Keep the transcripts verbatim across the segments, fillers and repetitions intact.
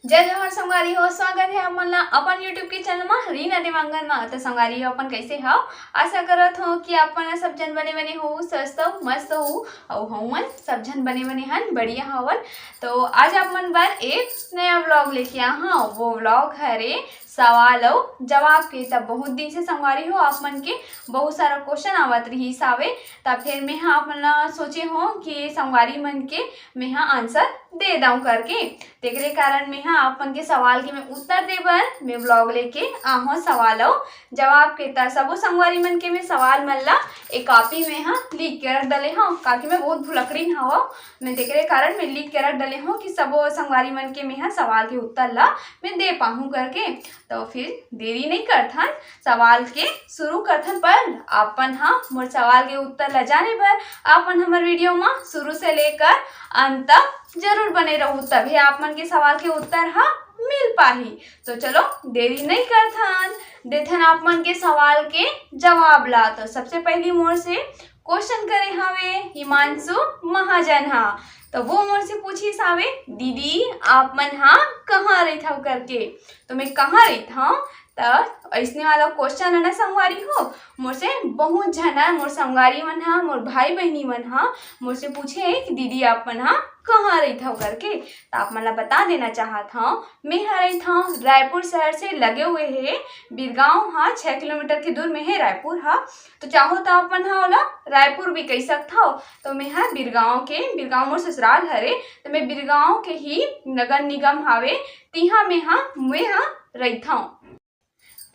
जय जोहार संगवारी हो, स्वागत है आप मन ला अपन YouTube के चैनल मा रीना देवांगन मा। तो संगवारी हो, अपन कैसे हव? आशा करत हो कि आप मन सब जन बने बने हो, स्वस्थ हो, मस्त हो, अउ हमन सब जन बने बने हन, बढ़िया हवन। तो आज आप मन बर एक नया vlog लेके आ हव। वो vlog हरे सवाल अउ जवाब के। तब बहुत दिन से संगवारी हो, आप मन के बहुत सारा question आवत रहिस हावे, तब फिर मैं हा आप मन ला सोचे हो कि संगवारी मन के मैं हा answer दे दऊं करके। तेकरे कारण मैं हा आप मन के सवाल के मैं उत्तर दे बर मैं vlog लेके आहूं। सवाल अउ जवाब के त सबो संगवारी मन के मैं सवाल मन ला एक copy में हा लिख के रख डले हूँ, काकि मैं बहुत भुलक्कड़िन हवं। मैं तेकरे कारण मैं लिख के रख डले हूँ कि सबो संगवारी मन के मैं हा सवाल के उत्तर ला मैं दे पाहूँ करके। तो फिर देरी नहीं करथन, सवाल के शुरू करथन। पर आप मन हा मोर सवाल के उत्तर ला जाने बर आप मन हमर video मा शुरू से लेकर अंत तक जरूर बने रहू, तभे आप मन के सवाल के उत्तर हा मिल पाही। तो चलो देरी नहीं करथन, देथन आप मन के सवाल के जवाब ला। तो सबसे पहली मोर से question करे हावे हिमांशु महाजन हा। तो वो मोर से पूछिस हावे, "दीदी, आप मन हा कहाँ रहिथव?" करके। तो मैं कहाँ रहिथव? त अइसने वाला question है ना संगवारी हो, मोर से बहुत झन, मोर संगवारी मन हा, मोर भाई बहिनी मन हा मोर से पूछे हे कि "दीदी, आप मन हा कहाँ रहिथव?" करके। त आप मन ला बता देना चाहत हव, मैं हा रहिथव रायपुर शहर से लगे हुए हे बिरगांव हा, छः किलोमीटर के दूर में हे रायपुर हा। तो चाहो तो आप मन हा ओला रायपुर भी कहि सकथव। तो मैं हा बिरगांव के, बिरगांव मोर ससुराल हरे, तो मैं बिरगांव के ही नगर निगम हावे, तिहा मैं हा, मैं हा रहिथव।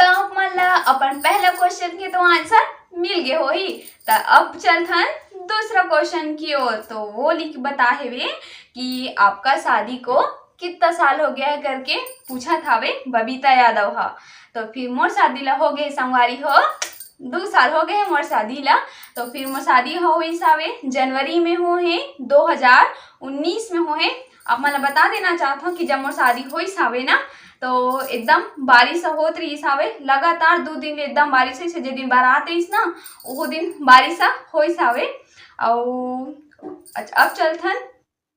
त आप मन ला अपन पहला question के तो answer मिल गे होही। त अब चलथन दूसरा question की ओर। तो वो लिख बता हेवे कि "आपका शादी को कितना साल हो गया है?" करके पूछत हावे बबीता यादव हा। तो फिर मोर शादी ला हो गे संगवारी हो, दू साल हो गे हे मोर शादी ला। तो फिर मोर शादी हो होइस हावे जनवरी में हो हे, दो हजार उन्नीस में हो हे। आप मन ला बता देना चाहत हव कि जब मोर शादी होइस हावे ना, तो एकदम बारिश होत रहिस हावे, लगातार दू दिन ले एकदम बारिश होइस हे। जे दिन बारात आइस ना, ओहो दिन बारिश होइस हावे। अउ अच्छा, अब चलथन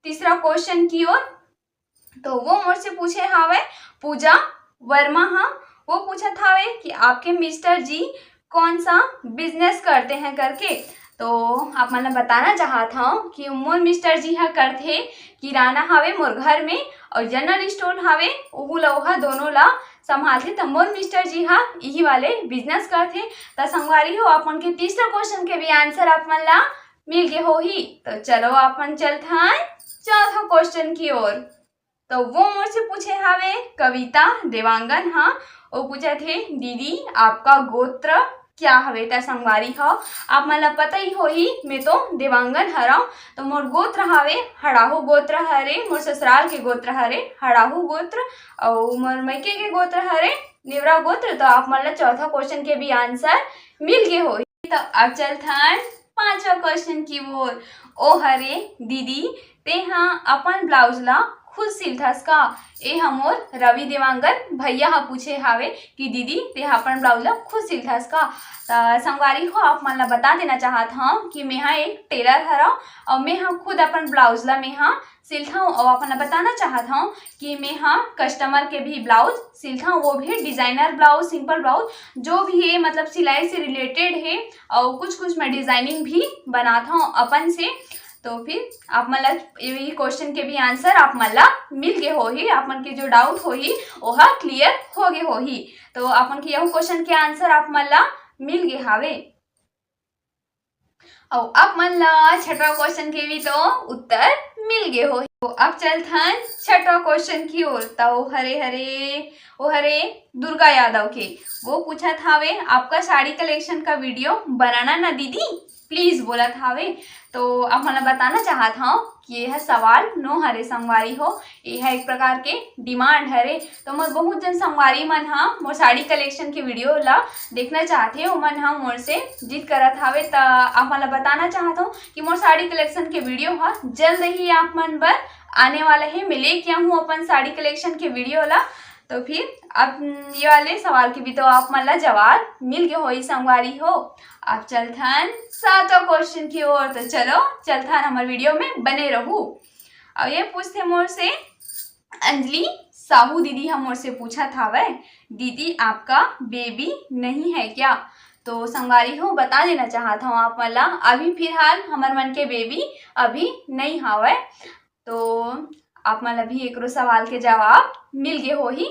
तीसरा question की ओर। तो वो मोर से पूछे हावे पूजा वर्मा हा, वो पूछत हावे कि "आपके मिस्टर जी कौन सा business करते हैं?" करके। तो आप मन ला बताना चाहत हव कि मोर मिस्टर जी हा करथे किराना हावे मोर घर में, अउ general store हावे, उहू ला ओहा दोनों ला संभालथे। त मोर मिस्टर जी हा इही वाले business करथे। त संगवारी हो, आप मन के तीसरा question के भी answer आप मन ला मिल गे होही। तो चलो आप मन चलथन चौथा question की ओर। तो वो मोर से पूछे हावे कविता देवांगन हा, वो पूछत हे, "दीदी, आपका गोत्र क्या हवे?" त संगवारी हो, आप मन ला पता ही होही, मैं तो देवांगन हरव। तो मोर गोत्र हावे हड़ाहू गोत्र हरे, मोर ससुराल के गोत्र हरे हड़ाहू गोत्र, अउ मोर मइके के गोत्र हरे नेवरा गोत्र। तो आप मन ला चौथा question के भी answer मिल गे होही। तो अब चलथन पांचवा question की ओर। ओ हरे, "दीदी, तेहा अपन blouse ला खुद सिलथस का?" ए हा मोर रवि देवांगन भैया हा पूछे हावे कि "दीदी, तेहा अपन blouse ला खुद सिलथस का?" त संगवारी हो, आप मन ला बता देना चाहत हव कि मेहा एक tailor हरव अउ मेहा खुद अपन blouse ला मेहा सिलथव। अउ आप मन ला बताना चाहत हव कि मेहा customer के भी blouse सिलथव, वो भी designer blouse, simple blouse, जो भी हे, मतलब सिलाई से related हे, अउ कुछ कुछ मैं designing भी बनाथव अपन से। तो फिर आप मन ला यही question के भी answer आप मन ला मिल गे होही, आप मन के जो doubt होही ओहा clear हो गे होही। तो आप मन के यहू question के answer आप मन ला मिल गे हावे। अउ आप मन ला छठवा question के भी तो उत्तर मिल गे होही। तो अब चलथन छठवा question की ओर। त ओ हरे हरे, ओ हरे दुर्गा यादव के, वो पूछत हावे, "आपका साड़ी collection का video बनाना ना दीदी, please," बोलत हावे। तो आप मन ला बताना चाहत हव कि यह सवाल नो हरे संगवारी हो, यह एक प्रकार के demand हरे। तो मोर बहुत जन संगवारी मन हा मोर साड़ी collection के video ला देखना चाहथे, ओमन हा मोर से जिद करत हावे। त आप मन ला बताना चाहत हव कि मोर साड़ी collection के video हा जल्द ही आप मन बर आने वाला हे। मैं लेके आहूँ अपन साड़ी collection के video ला। तो फिर अब ये वाले सवाल के भी तो आप मन ला जवाब मिल गए होही संगवारी हो। अब चलथन सातों क्वेश्चन की ओर। तो चलो चलथन, हमर वीडियो में बने रहू। अब ये पूछथे मोर से अंजलि साहू दीदी, ह मोर से पूछत हावय, "दीदी, आपका बेबी नहीं है क्या?" तो संगवारी हो, बता देना चाहत हूँ आप मन ला, अभी फिलहाल हमर मन के बेबी अभी नहीं हावय। तो आप मन ला भी एकरो सवाल के जवाब मिल गए होही।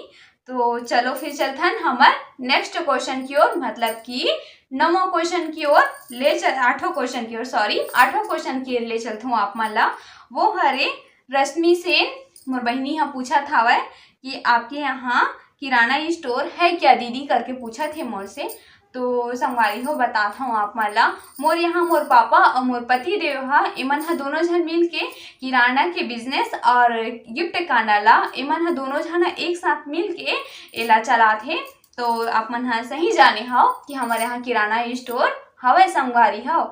तो चलो फिर चलथन हमर नेक्स्ट क्वेश्चन की ओर, मतलब कि नौवां क्वेश्चन की ओर ले चल, आठों क्वेश्चन की ओर, सॉरी, आठों क्वेश्चन की ओर ले चलथूँ आप मन ला। वो हरे रश्मि सेन, मोर बहिनी ह पूछत हावय कि आपके यहाँ किराना स्टोर है क्या दीदी करके पूछत हे मोर से। तो संगवारी हो, बतात हूँ आप मन ला, मोर यहाँ मोर पापा और मोर पति देव ह, एमन ह दोनों झन मिल के किराना के बिजनेस और गिफ्ट काना ला, एमन ह दोनों झन एक साथ मिल के एला चलात हे। तो आप मन ह सही जाने हव कि हमर यहाँ किराना स्टोर हवय संगवारी हो।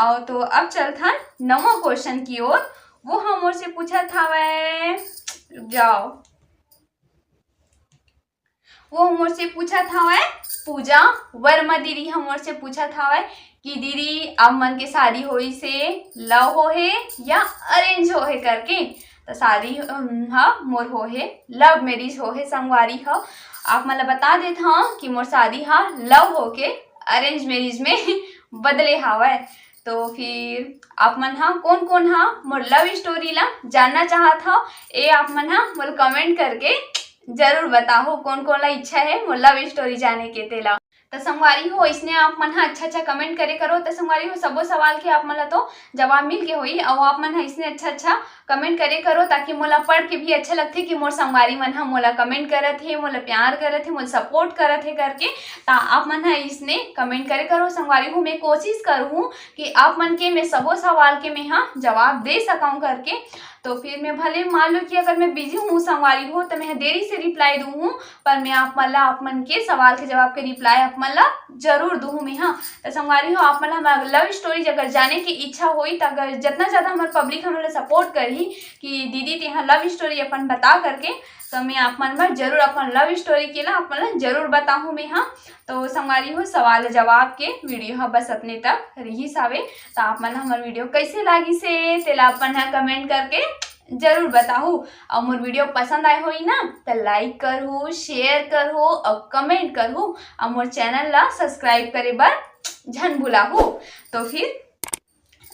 और तो अब चलथन नौवां क्वेश्चन की ओर। वो ह मोर से पूछत हावय, रुक जाओ, वो मोर से पूछत हावय, पूजा वर्मा दीदी ह मोर से पूछत हावय कि दीदी, आप मन के शादी होइस हे, लव होहे या अरेंज होहे करके। तो शादी, अम, ह मोर होहे, लव मैरिज होहे संगवारी हो। आप मन ला बता देत हव कि मोर शादी ह लव होके अरेंज मैरिज में बदले हावय। तो फिर आप मन ह कोन कोन ह मोर लव स्टोरी ला जानना चाहत हव, ए आप मन ह मोला कमेंट करके जरूर बताहू, कोन कोन ला इच्छा है मोर लव स्टोरी जाने के तेला। तो संगवारी हो, इसने आप मन ह अच्छा अच्छा कमेंट करे करो। तो संगवारी हो, सबो सवाल के आप मन ला तो जवाब मिल के होई, और आप मन ह इसने अच्छा अच्छा कमेंट करे करो, ताकि मोला पढ़ के भी अच्छा लगथे कि मोर संगवारी मन ह मोला कमेंट करत हे, मोला प्यार करत हे, मोला सपोर्ट करत हे करके। ता आप मन ह इसने कमेंट करे करो संगवारी हो। मैं कोशिश करूँ कि आप मन के मैं सबो सवाल के मैं ह जवाब दे सकूँ करके। तो फिर मैं भले मान लो कि अगर मैं बिजी हूँ संगवारी हो, तो मैं देरी से रिप्लाई दूँ, पर मैं आप मन ला, आप मन के सवाल के जवाब के रिप्लाई आप मन ला जरूर दूँ मैं ह। तो संगवारी हो, आप मन ला हमारा लव स्टोरी अगर जाने की इच्छा होई, तो अगर जितना ज़्यादा हमारे पब्लिक हमन ला सपोर्ट करही कि दीदी तेहा लव स्टोरी अपन बता करके, तो मैं आप मन बर जरूर अपन लव स्टोरी के ला आप मन ला जरूर बताहूँ मैं ह। तो संगवारी हो, सवाल जवाब के वीडियो ह बस अतने तक रिहिस हावे। तो आप मन ला हमर वीडियो कैसे लागिस हे, तेला अपन ह कमेंट करके जरूर बताहू। और मोर वीडियो पसंद आए होई ना, तो लाइक करहू, शेयर करहू और कमेंट करहू, और मोर चैनल ला सब्सक्राइब करे बर झन भुलाहू। तो फिर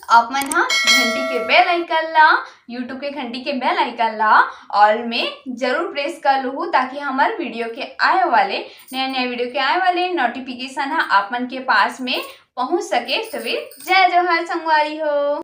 आप मन ह घंटी के बेल आइकन ला, YouTube के घंटी के बेल आइकन ला ऑल में जरूर प्रेस कर लूहू, ताकि हमर वीडियो के आए वाले, नया नया वीडियो के आए वाले नोटिफिकेशन ह आप मन के पास में पहुंच सके। तो फिर जय जोहार संगवारी हो।